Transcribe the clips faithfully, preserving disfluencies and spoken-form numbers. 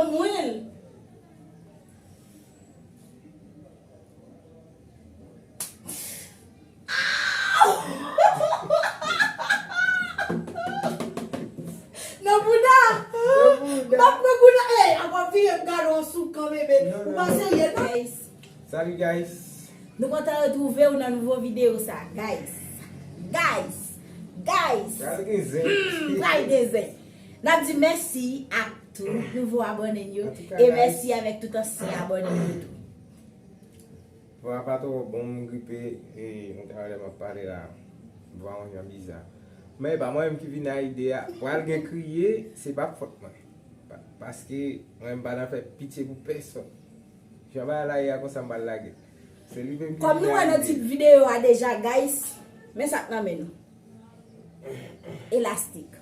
Mwen. Nan bouda. M ap pran bouda. Ey, apa vire m gade yon souk kanmenm. Ou pa serye non. Guys. Salut guys. Nou kontan retwouve w nan nouvo videyo sa, guys. Guys. Guys. Pral gen zen. Hmm, pral gen zen. N ap di mèsi ak tout nouvo abòne n yo. E mèsi avèk tout ansyen abòne n yo tou. Vwa pa twò bon, m gripe, e m ta wè lè m ap pale la. Vwa yon jan biza. Men e pa mwen menm ki vin a ide a. Pral gen kriye, se pa fòt mwen. Pa- Paske mwen m pa nan fè pitye pou pèsonn. Jan bagay la ye a konsa m pral lage. Se li menm ki Kòm nou wè nan tit videyo a deja, guys, men sa k nan men nou. Elastik.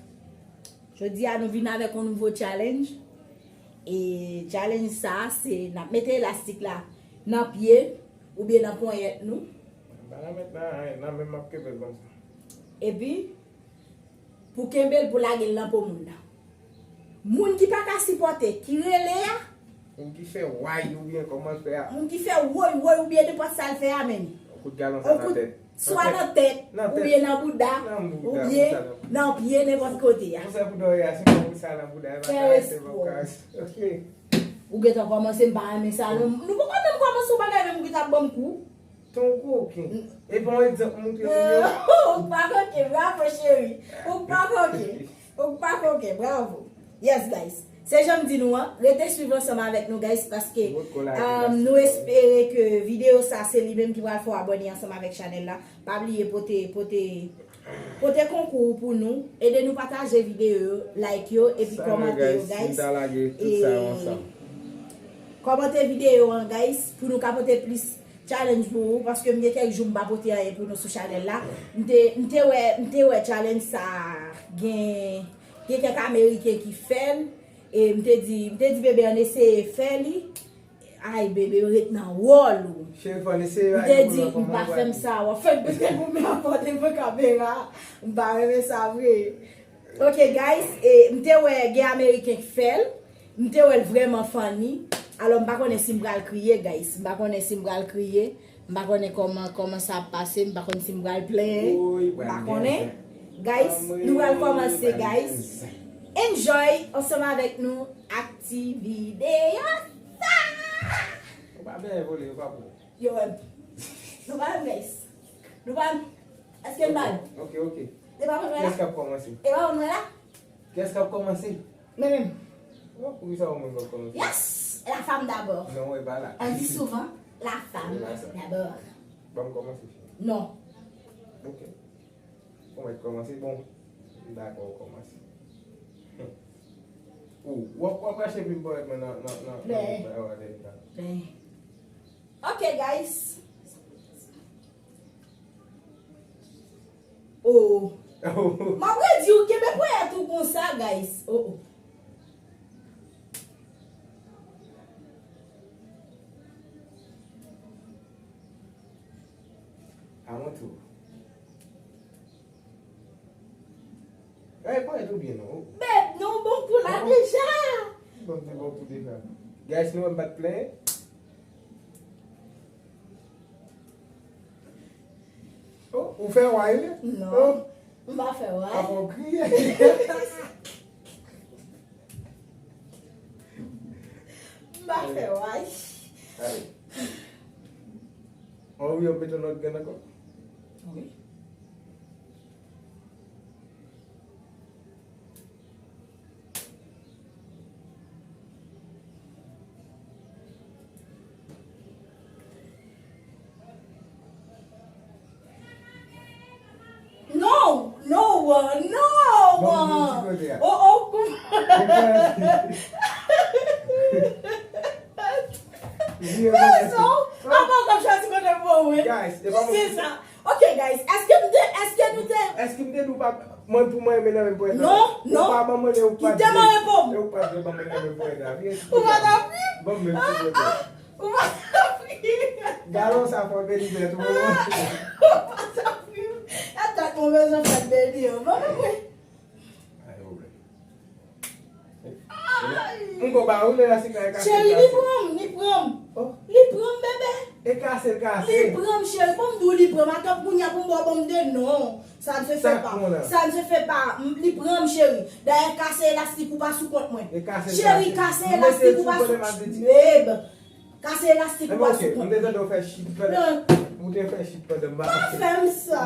Jodi a nou vin avèk yon nouvo challenge. E challenge sa a, se n ap mete elastik la nan pye oubyen nan ponyèt nou. M pa nan met nan, nan men m ap kenbe l konsa. Epi, pou kenbe l, pou lage l nan po moun nan. Moun ki pa ka sipòte, ki rele a, Moun ki fè way oubyen kòman l fè a. Moun ki fè woy woy oubyen nenpòt sa l fè a, men. Yon kout galon sa nan tèt. Swa nan tèt, oubyen nan bouda, oubyen nan pye, nenpòt kote a. Konsa pou dòyè a, si yon kout sa nan bouda, e pa ka rete, pa ka rete. Ok. Ou gentan kòmanse, m pa renmen sa non. Nou poko menm kòmanse yon bagay, menm ou gentan ap ban m kou. Ton koken. E pa yon egzanp m montre nou yo. Ou pa koken, bravo cheri. Ou pa koken. Ou pa koken, bravo. Yes, guys. Se jan m di nou an, rete swiv ansanm avèk nou, guys, paske, um, nou espere ke videyo sa se li menm ki pral fè w abòne ansanm avèk chanèl la. Pa bliye pote, pote, pote konkou pou nou. Ede nou pataje videyo yo, like yo, epi kòmante yo, guys. E kòmante videyo an, guys, pou nou ka pote plis challenge pou ou, paske m gen kèk jou m pa pote anyen pou nou sou chanèl la. M te, m te wè, m te wè challenge sa a gen, gen kèk Ameriken ki fè l, e m te di, m te di bebe ann eseye fè li. Ay, bebe, ret nan wòl ou. Cheri, fò n eseye. M te di, m pa fè m sa, w ap fè m pete pou m la pòte pou kamera. M pa renmen sa vre. Ok, guys, e, m te wè gen Ameriken k fè l. M te wè l vrèman funny. Alò, m pa konnen si m pral kriye, guys. M pa konnen si m pral kriye. M pa konnen kòman, kòman sa ap pase. M pa konnen si m pral plenyen. M pa konnen. Guys, nou pral kòmanse, guys. Enjoy ansanm avèk nou ak ti videyo sa. Ou pa byen vole, ou pa pou. Yo, wè m. Nou pa menm, guys. Nou pa menm. Èske n ba nou? Ok, ok. E pa mwen la? Kiyès k ap kòmanse? E pa mwen la? Kiyès k ap kòmanse? Men menm. Bon, poukisa ou menm k ap kòmanse? Yes! La femme d'abord. Non, e pa la. On dit souvent, la femme d'abord. Ban m kòmanse, cheri. Non. Ok. Ou mèt kòmanse, bon. Dakò, ou kòmanse. Ou, w ap, w ap rache plim ponyèt mwen nan, nan, nan, nan, nan, nan, nan, nan. Ok, guys. Oh. M ap redi w, kenbe ponyèt ou konsa, guys. Oh, oh. A mon tour. Ey, ponyèt ou byen non. Bèt, non, bon kou la deja. Bon, te bon kou deja. Guys, nou wè m pa t plenyen. Oh, ou fè way, wi? Non. Oh. M pa fè way. Apa w kriye? M pa fè way. Ale. An wi, yo mete lòt grenn ankò? Wi. No, no, no. Ban m yon ti kote a. Oh, oh. Rezon. Apa w konn chwazi kote pou mwen? Guys, e pa mwen. Ki se sa? Ok, guys, èske m te, èske nou te Èske m te di w pa, mwen pou mwen renmen nan menm ponyèt la? Non, non. Ou pa ban mwen, e ou pa t vle. Kite mwen reponn. E ou pa t vle ban mwen nan menm ponyèt la. Vin. Ou pa t ap ri? Ban mwen ti kote. Ah, ah, ou pa t ap ri. Galon sa fò beni bèt ou. Ah, ou pa t ap ri. E dat mwen bezwen fè beni yo. Ban mwen mwen. Ay, pwoblèm. Ay! M gon ba ou, elastik la e kase. Cheri, li pran m, li pran m. Oh. Li pran m, bebe. E kase, l kase. Li pran m, cheri. Bon, m di w li pran m. Atann kounye a pou m ba w, bon, m de non. Ça ne se fait pas. Ça ne se fait pas. M, li pran m, cheri. Dayè, kase elastik ou pa sou kont mwen. E kase, cheri, kase elastik ou pa sou kont mwen. Babe. Kase elastik ou pa sou kont mwen. M te tande w fè chit pandan, ou te fè chit pandan m pa fè m sa.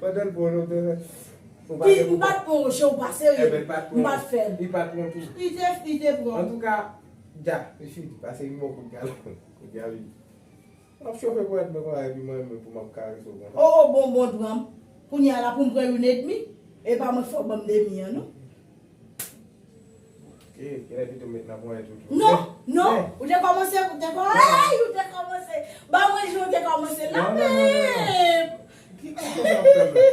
Pandan l pran w te fè. Ou pa te pran. M pa t pran w, cheri, ou pa serye. M pa t fè l. Li pa t pran tou. Li te, li te pran. Antouka, dja, li fini. Pase yon bon kout galon. Kout galon. M ap chofe ponyèt mwen konsa epi mwen menm pou m ap karese w konsa. Oh, oh, bon, bon, pran m. Kounye a la pou m pran youn edmi. E pa mwen k fè w ban m demi an, non. Ok, genlè pito m met nan ponyèt ou tou. Non, non, ou te kòmanse, ou te kòmanse, hey, ou te kòmanse. Ban mwen jan ou te kòmanse la menm. Ki jan w ap fè m la?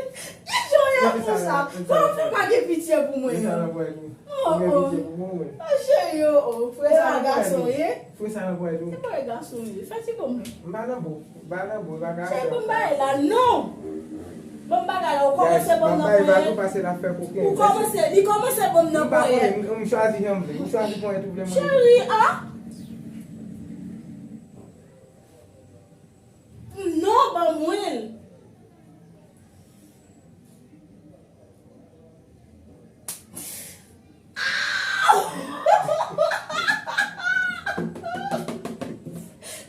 Ki jan w ap fè sa? Kòman w fè pa gen pitye pou mwen? Gen sa nan ponyèt ou. Oh, gen pitye pou mwen, mwen. Oh, cheri, oh, oh, frè sa gason ye. Frè sa nan ponyèt ou. Se pa gason ye. Fè ti kòm. M pa nan bo. M pa nan bo, m pa ka fè. Cheri, ban m bagay la, non. Ban m bagay la, ou kòmanse ban m nan ponyèt. Ou kòmanse, li kòmanse ban m nan ponyèt. M pa konnen, m, m chwazi jan m vle. M chwazi ponyèt ou vle mwen. Cheri, ah. Non, ban mwen l.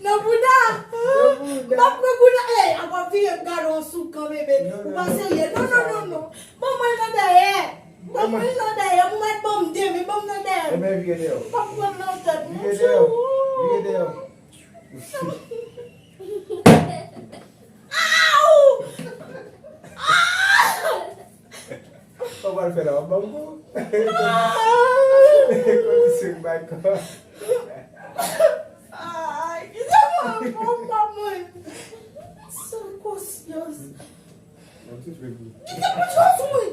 Nan bouda. M ap pran bouda. Ey, a w ap vire m gade w sou kan, bebe. Ou pa serye. Non, non, non, non. Ban mwen l nan dèyè. Ban mwen l nan dèyè. Ou mèt ban m de men, ban m nan dèyè. Ebyen, vire dèyè w. M ap pran l nan tèt. Vire dèyè w. Vire dèyè w. Sa w pral fè la, w ap ban m kou? Kondisyon k bay kò. Ay, kite mwen, bon, pa mwen. San konsyans. Yon ti fre pou. Kite mwen sou mwen.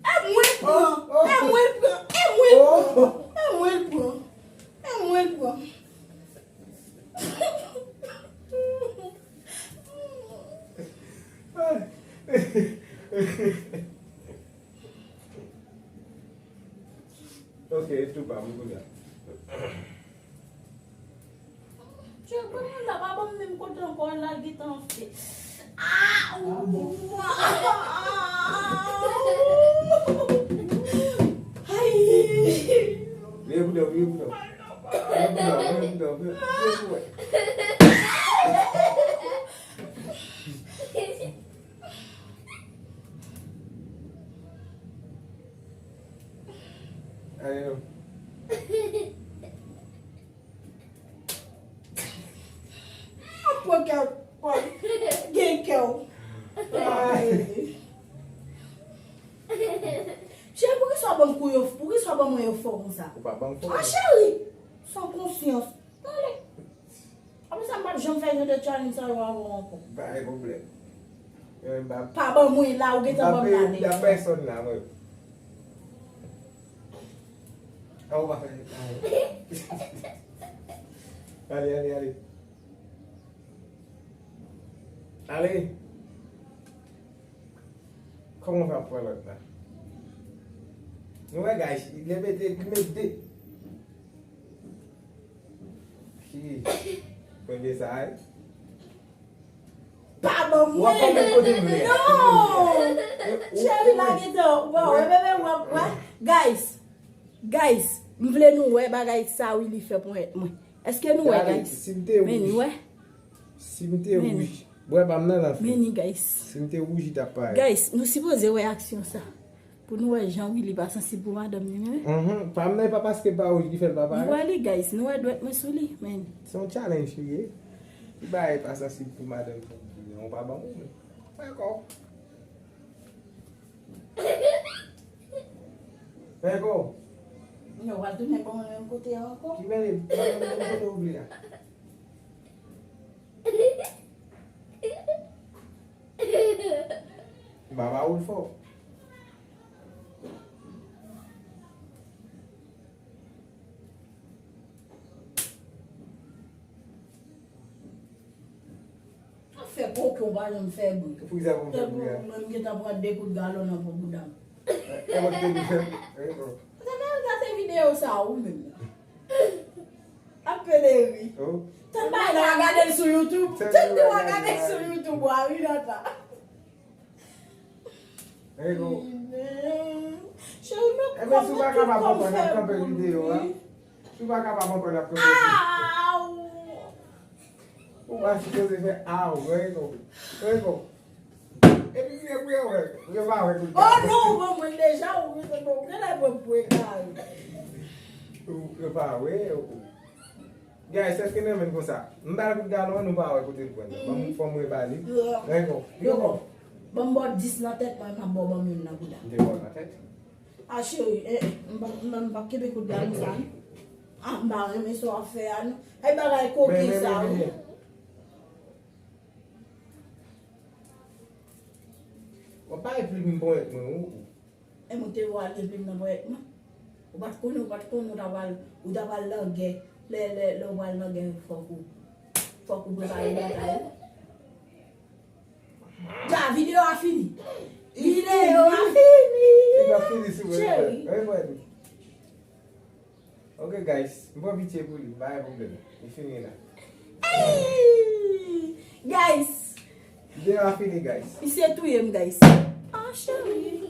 E mwen pran, e mwen pran, e mwen pran, e mwen pran, e mwen pran. Ok, e tou pa m kounye a. Tchè, kòman la pa ban m menm kote ankò la, gentan fè. Ah, ou. Ay. Vire pou dèyè, vire pou dèyè. Vire pou dèyè, vire pou dèyè, vire, vire pou wè. Ale non. Ap pran kè w, pran. Gen kè w. Ay. Cheri, poukisa w ban m kou yo, poukisa w ban mwen yo fò konsa? Ou pa ban m fò. Ah, cheri, san konsyans. Pale. Apre sa, m p ap janm fè jan de challenge sa yo avè w ankò. Pa gen pwoblèm. Yo menm pa. Pa ban mwen la, ou gentan ban m la deja. M pa pèsonn la, mwen. A, ou pa fè. Ale, ale, ale. Ale. Kòman w fè ap pran lòt la? Nou wè, guys, li mete, li mete. Ki? Premye sa a. Pa ban mwen. W ap ban mwen kote m vle a. Non! Cheri, lage tan. Wè, wè, bebe, wè, wè. Guys, guys, m vle nou wè bagay sa Willy fè ponyèt mwen. Èske nou wè, guys? Men ni wè. Si m te wouj, bwè pa m nan, nan fè. Men ni, guys. Si m te wouj, li t ap parèt. Guys, nou sipoze wè aksyon sa. Pou nou wè jan Willy pa sansib pou madanm li, men. Mhm. Pa m nan, e pa paske l pa wouj ki fè l pa parèt. Nou wè li, guys. Nou wè dwèt mwen sou li, men. Se yon challenge li ye. Li bagay pa sansib pou madanm li, ou pa ban mwen. Dakò. Dakò. Yo, w al tounen ban mwen menm kote a ankò. Ki mele, ban mwen menm kote ou vle a. Baba ou fò. Ap fè Oke, w pa janm fè bri. Pou ki sa pou m fè bri a? Tankou mwen, m gentan pran de kout galon nan pou bouda m. E mwen ki te di fè. E bon. Ou ta ka gade videyo sa ou menm. Ap pede ri. Oh. Tout bagay la gade l sou YouTube. Tout bagay la gade l sou YouTube, wa, wi, Nata. Ego. Cheri, men kòman tout kòm fè boul, wi. Ebyen, si w pa kapab ankò, n ap kanpe videyo a. Si w pa kapab ankò, n ap kanpe. Aw! Ou pa sipoze fè aw, Ego. Ego. Epi, ou pa wè, ou pa wè tout. Oh non, ou ban mwen deja, ou genlè pran pou egare. Ou pa wè, ou. Guys, èske n renmen l konsa? M ba l kout galon an, nou pa wè kote l pran nan. Ban m fò m rebali. Rego. Rego. Ban m ba w dis nan tèt mwen, m ap ba w ban m youn nan bouda. M te ba w nan tèt. A cheri, eh, eh, m pa, m pa, m pa kenbe kout galon sa, non. Ah, m pa renmen sa w ap fè a, non. Ay bagay koken sa, wi. W ap bay plim ponyèt mwen, wi. E mwen te wè al gen plim nan ponyèt mwen. Ou pa t konnen, ou pa t konnen, ou ta pral, ou ta pral nan gè. Lè, lè, lè ou pral nan gè, fòk ou, fòk ou prepare batay ou. Ja, videyo a fini. Videyo a fini. Li pa fini sou mwen. Cheri. Wi, mwen. Ok, guys, m pran pitye pou li, pa gen pwoblèm. Li fini la. Hey! Guys! Videyo a fini, guys. Misye touye m, guys. Ah, cheri.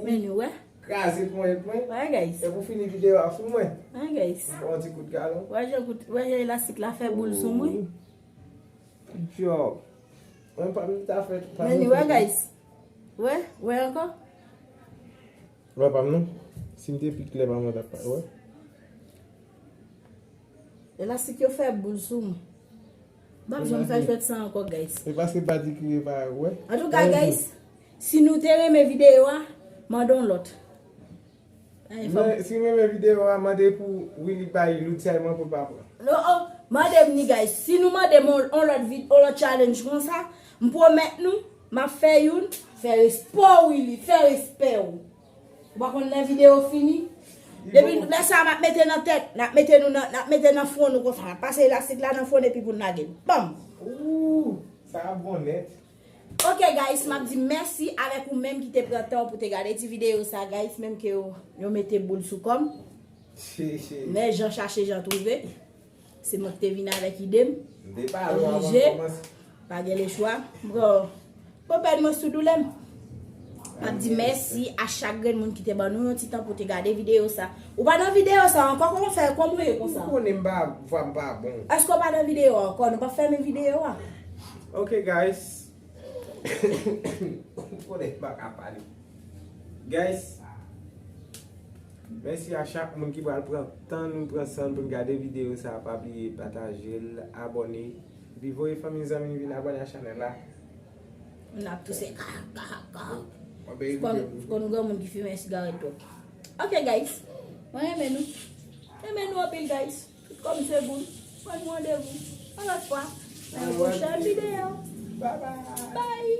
Men nou wè. Kraze ponyèt mwen. Wè, guys. E pou fini videyo a sou mwen. Wè, guys. M pran yon ti kout galon. Wè jan kout, wè jan elastik la fè boul sou mwen. Good job. Mwen pa m ta fè, pa m fè. Men nou wè, guys. Wè, wè ankò. Wè pa m non. Si m te pi klè pa mwen t ap pa wè. Elastik yo fè boul sou mwen. M p ap janm fè jwèt sa ankò, guys. E paske pa di ki pa wè. Antouka, guys, si nou te renmen videyo a, mande yon lòt. Men si w renmen videyo a, mande pou Willy bay lout sa e mwen pou l pa pran. Non, oh, mande m ni, guys. Si nou mande m yon, yon lòt vid-, yon lòt challenge konsa, m pwomèt nou, m ap fè youn, fè respè w, Willy, fè respè w. Ou pa konn lè videyo fini? Depi lè sa a, m ap mete nan tèt, n ap mete nou nan, n ap mete nan fwon nou konsa, n ap pase elastik la nan fwon epi pou n lage l. Banm! Ooh, sa ap bon nèt. Ok, guys, m ap di mèsi avèk ou menm ki te pran tan pou te gade ti videyo sa, guys, menm ke yo, yo mete boul sou kò m. Men jan chache jan twouve. Se mwen ki te vin avèk ide m. M te pale w avan m kòmanse. Pa gen lechwa. M pran, pran pèd mwen sou doulè m. M ap di mèsi a chak grenn moun ki te ban nou yon ti tan pou te gade videyo sa. Ou pa nan videyo sa ankò, kòman fè, kòman w ye konsa? Ou konnen m pa, vwa m pa bon. Èske w pa nan videyo ankò? Nou p ap fèmen videyo a. Ok, guys. M konnen m pa ka pale. Guys, mèsi a chak moun ki pral pran tan nou, pran san n pou n gade videyo sa a. Pa bliye pataje l, abòne, epi voye fanmi zanmi vin abòne a chanèl la. N ap touse ka, ka, ka. Fò n, fò n granmoun ki fimen sigarèt twòp. Ok, guys. Mwen renmen nou. Renmen nou anpil, guys. Tout kòm se boul. Mwen mande nou yon lòt fwa nan yon pwochèn videyo. Bye bye. Bye.